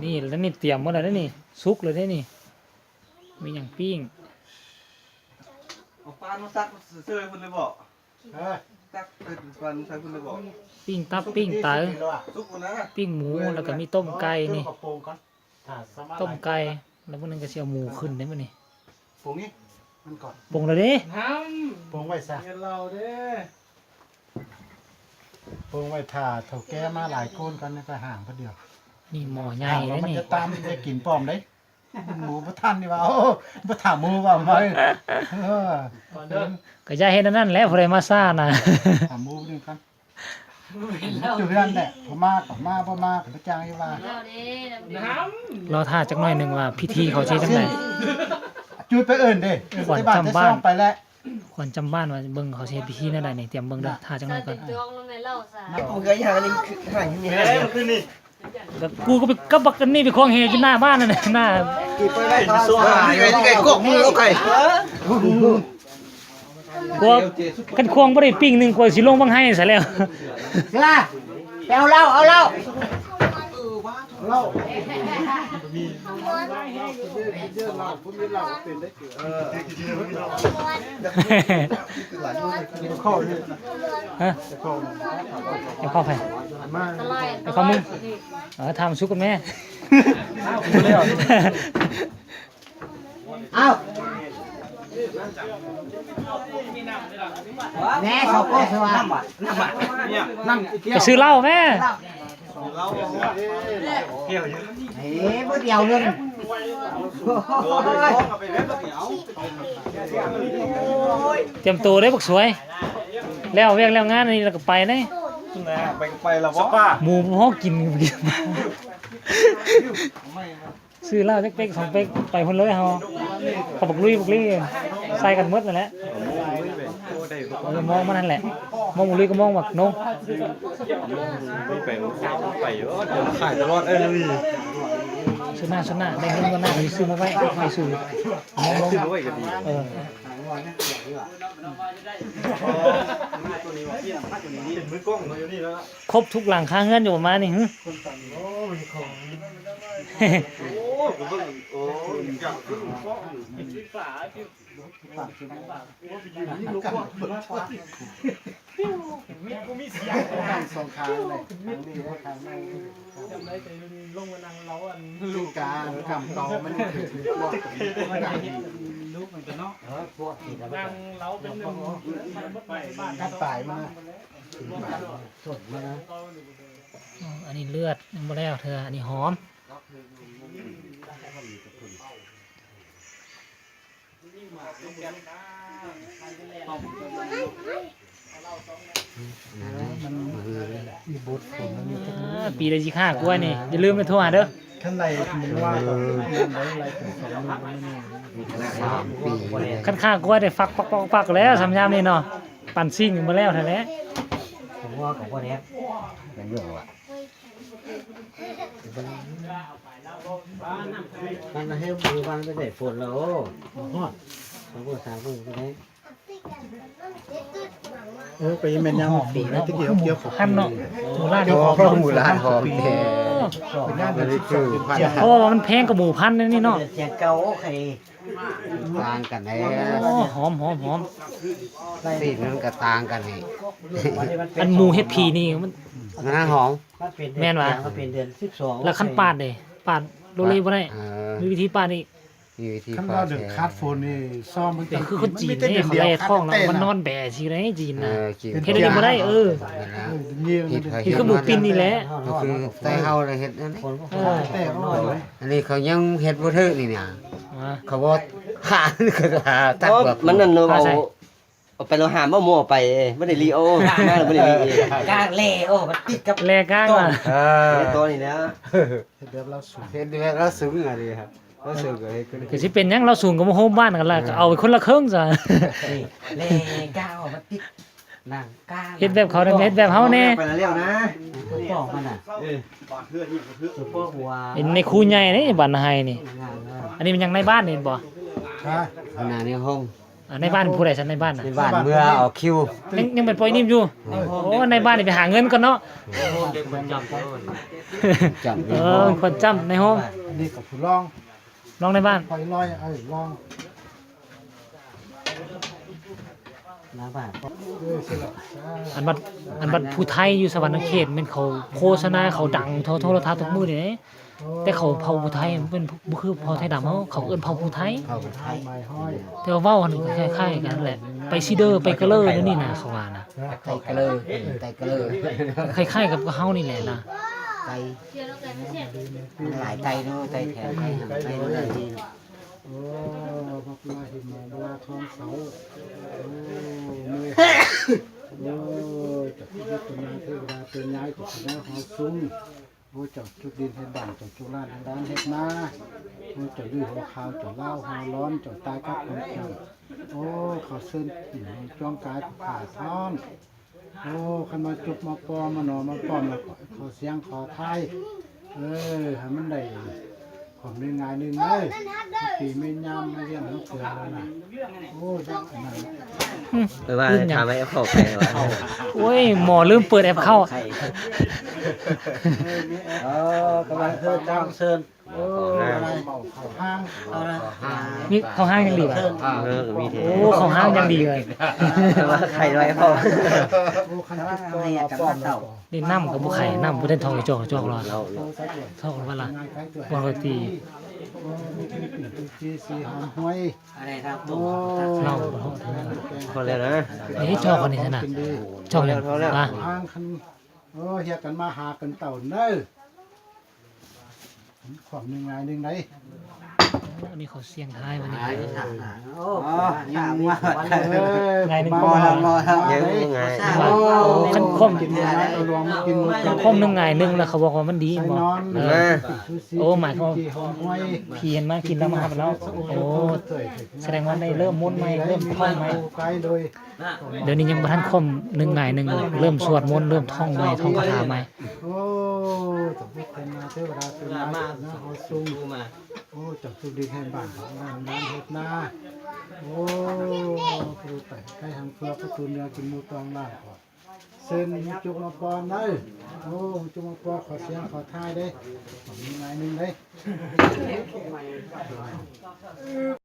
ນີ້ ແລ້ວນີ້ຕຽມໝົດແລ້ວເດ້ນີ້ ສຸກແລ້ວເດ້ນີ້. ມີຫຍັງປີ້ງ? ເອົາປາມາສັກເຊີຍເພິ່ນເລີຍບໍ? ຮະ? ຕັກເປັນປາມາໃສ່ເພິ່ນເລີຍບໍ? ປີ້ງຕັບ ປີ້ງໄຕ ສຸກແລ້ວນະ ປີ້ງໝູ ແລ້ວກໍມີຕົ້ມໄກ່ນີ້ ຕົ້ມໄກ່ ແລ້ວມື້ໜຶ່ງກໍຊິເອົາໝູຂຶ້ນເດ້ມື້ນີ້. ປຸງນີ້ມັນກ່ອນ ປຸງແລ້ວເດ້ ປຸງໄວ້ຊະ ເຮັດເຫຼົ້າເດ້ ປຸງໄວ້ຖ້າເຖົ້າແກ່ມາຫຼາຍຄົນກ່ອນ ກໍຫາງຜູ້ດຽວ. ນີ້ໝໍ້ໃຫຍ່ເດ້ນີ້ ມັນຈະຕາມໄດ້ກິນພ້ອມເດ້. ໝູບໍ່ທັນນີ້ວ່າ ໂອ້ ບໍ່ຖາມໝູວ່າມາ ເອີ ກໍຢ່າເຮັດອັນນັ້ນແຫຼະ ຜູ້ໃດມາຊ້ານະ ຖາມໝູເບິ່ງກ່ອນ ຢູ່ເຮືອນແຫຼະ ບໍ່ມາກໍມາ ບໍ່ມາກໍບໍ່ຈ້າງຢູ່ວ່າ ລໍຖ້າຈັກໜ້ອຍໜຶ່ງວ່າພິທີເຂົາຊິເຮັດຈັ່ງໃດ. ຈຸດໄປເອີ້ນເດ້ ເອີ້ນແຕ່ບ້ານແຕ່ຊ່ອງໄປແລ້ວ ຂວັນຈຳບ້ານວ່າເບິ່ງເຂົາຊິເຮັດພິທີແນວໃດນີ້ ຕຽມເບິ່ງເດີ ຖ້າຈັກໜ້ອຍກ່ອນ. ເອົາເຮືອອີຫຍັງອັນນີ້ ຄືຫາຍຢູ່ນີ້ ເອີ ຄືນີ້ ກໍກູກໍໄປກັບບັກອັນນີ້ໄປຄວງແຫຢູ່ໜ້າບ້ານນັ້ນນະ ໜ້າ ກອກມືເອົາໄກ່ ກວ່າຄັນຄວງບໍ່ໄດ້ປີ້ງໜຶ່ງ ກວ່າຊິລົງບັງໄຫ້ຊະແລ້ວ. ເສືອ ໄປເອົາເຫຼົ້າ ເອົາເຫຼົ້າ ເຫຼົ້າ ເອີ ເຫຼົ້າ ເປັນໄດ້. ຮະ ເຈົ້າຂອງໃຜ? ເຈົ້າຂອງມຶງ? ເອີ ຖາມສຸກກັນແມ່. ເອົ້າ ແມ່ ສອງຄົນ ໄປຊື້ເຫຼົ້າແມ່. ເອີ ບໍ່ດຽວເລີຍ ຕຽມໂຕເດ້ບັກສວຍ ແລ້ວວຽກແລ້ວງານນີ້ແລ້ວກໍໄປເດ້. ໄປກໍໄປລະບໍ່ ໝູເຮົາກິນ ຊື້ເຫຼົ້າຈັກເປັກສອງເປັກ ໄປພຸ້ນເລີຍເຮົາ. ເຂົາບັກລຸຍບັກລີໃສ່ກັນໝົດນັ້ນແຫຼະ. ເອີ ມອງມັນຫັ້ນແຫຼະ ມອງບັກລຸຍກໍມອງບັກນົງ. ໄປ ໄປຢູ່ ຂາຍຕະຫຼອດເອີຍ. ຊຸດໜ້າ ຊຸດໜ້າ ໄດ້ເງິນກ່ອນໜ້າ ໄປຊື້ມາໄວ້ ໄວ້ຊື້ ມອງລົງ ຊື້ມາໄວ້ກໍດີ. ເອີ ເປັນມືກ້ອງເນາະ ຢູ່ນີ້ເນາະ. ຄົບທຸກຫຼັງຄາເຮືອນຢູ່ປະມານນີ້ຫື. ສອງຂ້າງເລີຍ ຂ້າງນີ້ ຂ້າງນັ້ນ ຈຳໄດ້ແຕ່ລົງມານັ່ງເລົ່າອັນລູກການຄຳເກົ່າມັນ ລູກມັນກໍເນາະ ເອີ ພວກທີ່ ນັ່ງເລົ່າເປັນໜຶ່ງ ກັດຕາຍມາ ສົດມາ. ອໍ ອັນນີ້ເລືອດຍັງບໍ່ແລ້ວເທື່ອ ອັນນີ້ຫອມ. ປີລະສິບຫ້າກວ່ານີ້ ຢ່າລືມໄປໂທຫາເດີ. ຄັນໄລ່ມື້ວານກໍ ເອີ ໄລ່ເປັນສອງມື້ ສາມປີ ຄັນຂ້າກວ່າໄດ້ຟັກປັກໆໆແລ້ວ ສ່ຳຍາມນີ້ເນາະ ປັນຊິ້ງບໍ່ແລ້ວແທ້ແຫຼະ. ຫົວກໍບໍ່ແນບ ເປັນເລື່ອງວ່າ ມັນໃຫ້ມືວາງໄດ້ຝົນແລ້ວ ຮອດ ສອງຄົນສາມຄົນກໍໄດ້. ເອີ ໄປແມ່ນຍາມຝົນ ຕະກີ້ເອົາກ່ຽວເຂົ້າ ພັນເນາະ ໝູລ້ານ ໝູລ້ານຫອມແທ້. ເອີ ເປັນຍາມ ເອີ ເປັນສິບສອງ ເດືອນ ເພາະວ່າມັນແພງກວ່າໝູພັນນີ້ເນາະ. ແສນເກົ້າ ໂອເຄ ຕ່າງກັນແດ່. ໂອ້ ຫອມ ຫອມ ຫອມ ສີນມັນກໍຕ່າງກັນນີ້. ອັນໝູເຮັດຜີນີ້ມັນ ມັນຫອມ ມັນເປັນ ແມ່ນຫວາ? ມັນເປັນເດືອນສິບສອງ ແລ້ວຄັນປາດເດ ປາດໂລເລບໍ່ໄດ້. ເອີ ມີວິທີປາດອີກ ມີວິທີ ຄັນວ່າເລື່ອງຂາດຝົນນີ້ ຊອມເບິ່ງ ແຕ່ຄືຄົນຈີນເດ້ ເຂົາແລ່ທ້ອງແລ້ວມັນນອນແບຊິໄດ້ຈີນນະ. ເອີ ເຮັດອັນນີ້ບໍ່ໄດ້. ເອີ ເຮັດຄືໝູປິ່ນນີ້ແຫຼະ ຄືແຕ່ເຮົາໄດ້ເຮັດນັ້ນ. ເອີ ອັນນີ້ເຂົາຍັງເຮັດບໍ່ຖືກນີ້ນະ ເຂົາບໍ່ຫາ ເຂົາຫາຕັດ ມັນນັ້ນເນາະ ເອົາ ເອົາໄປແລ້ວຫາມເອົາໝູເອົາໄປ ບໍ່ໄດ້ລີໂອ ມາແລ້ວບໍ່ໄດ້ລີເອ ກ້າງແລ່ ໂອ້ ມັນຕິດກັບແລ່ກ້າງ ເອີ ໂຕນີ້ນະ ເຮັດແບບລາວສູງ ເຮັດແບບລາວສູງອັນນີ້ ລາວສູງກໍເຮັດຄື ກໍຊິເປັນຫຍັງ ລາວສູງກໍມາໂຮມບ້ານກັນລະ ເອີ ກໍເອົາໄປຄົນລະເຄິ່ງຊະ. ນີ້ແລ່ກ້າງອອກ ມັນຕິດໜັງກ້າງ ເຮັດແບບເຂົາ ເຮັດແບບເຮົາແດ່ ໄປແລ້ວນະ ປອກມັນນະ ເອີ ປອກຫົວ ເປັນໃນຄູໃຫຍ່ເດ້ ບ້ານນາໄຮນີ້. ອັນນີ້ມັນຍັງໃນບ້ານນີ້ບໍ່? ຮະ ຂ້າງໜ້າໃນຫ້ອງ ອ່າ ນາຍບ້ານຜູ້ໃດຊັ້ນ ນາຍບ້ານນະ? ນາຍບ້ານເມືອເອົາຄິວ ຍັງ ຍັງເປັນປ່ອຍນິ້ມຢູ່. ໂອ້ ນາຍບ້ານນີ້ໄປຫາເງິນກ່ອນເນາະ. ເອີ ຄົນຈ້ຳນາຍໂຮມ ອັນນີ້ກໍຜູ້ລອງ ລອງນາຍບ້ານ ຂ້ອຍລອຍ ເອີ ລອງ ອັນບັດ ອັນບັດຜູ້ໄທຢູ່ສະຫວັນນະເຂດ ແມ່ນເຂົາໂຄສະນາ ເຂົາດັງທົ່ວໂທລະທັດທຸກມື້ນີ້ເດ້. ແຕ່ເຜົ່າຜູ້ໄທມັນເປັນ ບໍ່ຄືເຜົ່າໄທດຳເຮົາ ເຂົາເອີ້ນເຜົ່າຜູ້ໄທ ເຜົ່າຜູ້ໄທ ແຕ່ວ່າເວົ້າຫັ້ນກໍຄ້າຍໆກັນແຫຼະ ໄປຊີເດີ ໄປກະເລີ ແນວນີ້ນະ ເຂົາວ່ານະ ໄຕກະເລີ ໄຕກະເລີ ຄ້າຍໆກັບເຮົານີ້ແຫຼະນະ ໄຕ ມັນຫຼາຍໄຕເນາະ ໄຕແຂນ ໄຕຫາງ ໄຕໂນ່ນໄຕນີ້. ໂອ້ ບັກລາຫິມມາ ບັກລາທອງເສົາ ໂອ້ ເມື່ອຍ ໂອ້ ຈະພິຈາລະນາເທວະດາເປັນຍາຍ ຈະສະແນວເຮົາສູງ. ໂອ້ ເຈົ້າຈຸດດິນເຮັດບ້ານ ເຈົ້າຈຸລາດເຮັດດານເຮັດນາ ໂອ້ ເຈົ້າລືຫົວຂາວ ເຈົ້າລາວຫົວລ້ອນ ເຈົ້າຕາຍກັບຄົນແຂງ ໂອ້ ເຂົາເຊີນຈອງກາຍຜ້າທ້ອນ ໂອ້ ຄັນມາຈຸບມາປໍມາໜໍມາປ້ອມແລ້ວກໍຂໍສຽງຂໍທາຍ ເອີ ໃຫ້ມັນໄດ້ຄວາມງ່າຍໜຶ່ງເດີ ປີແມ່ຍາມມາລ້ຽງມາເກືອແລ້ວນະ ໂອ້ ຈັກອັນນັ້ນ ອືມ ໄປວ່າຖາມໄອ້ແອັບເຂົ້າໄປວ່າ ໂອ້ຍ ໝໍລືມເປີດແອັບເຂົ້າ ເອີ ກຳລັງເຊີນ ເຊີນ ໂອ້ ເຂົ້າຫ້າງ ມີເຂົ້າຫ້າງຍັງດີວະ ເອີ ມີເທ ໂອ້ ເຂົ້າຫ້າງຍັງດີເລີຍ ແຕ່ວ່າໄຂ່ໄວ້ພໍ ໂອ້ ຄັນຈຸດກ່ອນເອົາປ້ອມ ນີ້ນ້ຳກໍບໍ່ໄຂ່ ນ້ຳບໍ່ໄດ້ທອກຈອກຈອກລອດ ທອກວ່າລະ ບໍ່ຄ່ອຍຕີ ໂອ້ ເຫຼົ້າບໍ່ເທາະ ພໍແລ້ວນະ ນີ້ຈອກອັນນີ້ຊະນະ ຈອກນີ້ ພໍແລ້ວ ພໍແລ້ວ ອ່ະ ຫ້າງຄັນ ໂອ້ ຮຽກກັນມາຫາກັນເຕົ້າເດີ ຄວາມໜຶ່ງງ່າຍໜຶ່ງໃດ ອັນນີ້ເຂົາສຽງທ້າຍບັດນີ້ ໂອ້ ງ່າຍໜຶ່ງ ພໍແລ້ວ ພໍແລ້ວ ຍັງບໍ່ງ່າຍ ໂອ້ ຄັນຄວາມ ຄັນຄວາມໜຶ່ງງ່າຍໜຶ່ງແລ້ວ ເຂົາບອກວ່າມັນດີ ບໍ່ ເອີ ໂອ້ ໝາຍຄວາມວ່າ ຜີເຫັນມາກິນແລ້ວມາຮັບແລ້ວ ໂອ້ ສະແດງວ່າໄດ້ເລີ່ມມົນໃໝ່ ເລີ່ມທ່ອງໃໝ່ ດຽວນີ້ຍັງບໍ່ທັນຄວາມໜຶ່ງງ່າຍໜຶ່ງ ເລີ່ມສວດມົນ ເລີ່ມທ່ອງໃໝ່ ທ່ອງຄາຖາໃໝ່ ໂອ້ ເຈົ້າເທວະດາເປັນມານະ ເຮົາສູງ ໂອ້ ເຈົ້າສຸກດີແຫ່ງບ້ານ ເຮັດນາ ໂອ້ ຜູ້ໄປໄກຫາງເພື່ອປະຕູເໜືອກິນໝູຕອງລ້າງອອກ ເຊີນໝູຈຸກມາປ້ອນເດີ ໂອ້ ໝູຈຸກມາປ້ອນ ຂໍສຽງຂໍທາຍເດ້ ມີງາຍໜຶ່ງເດ້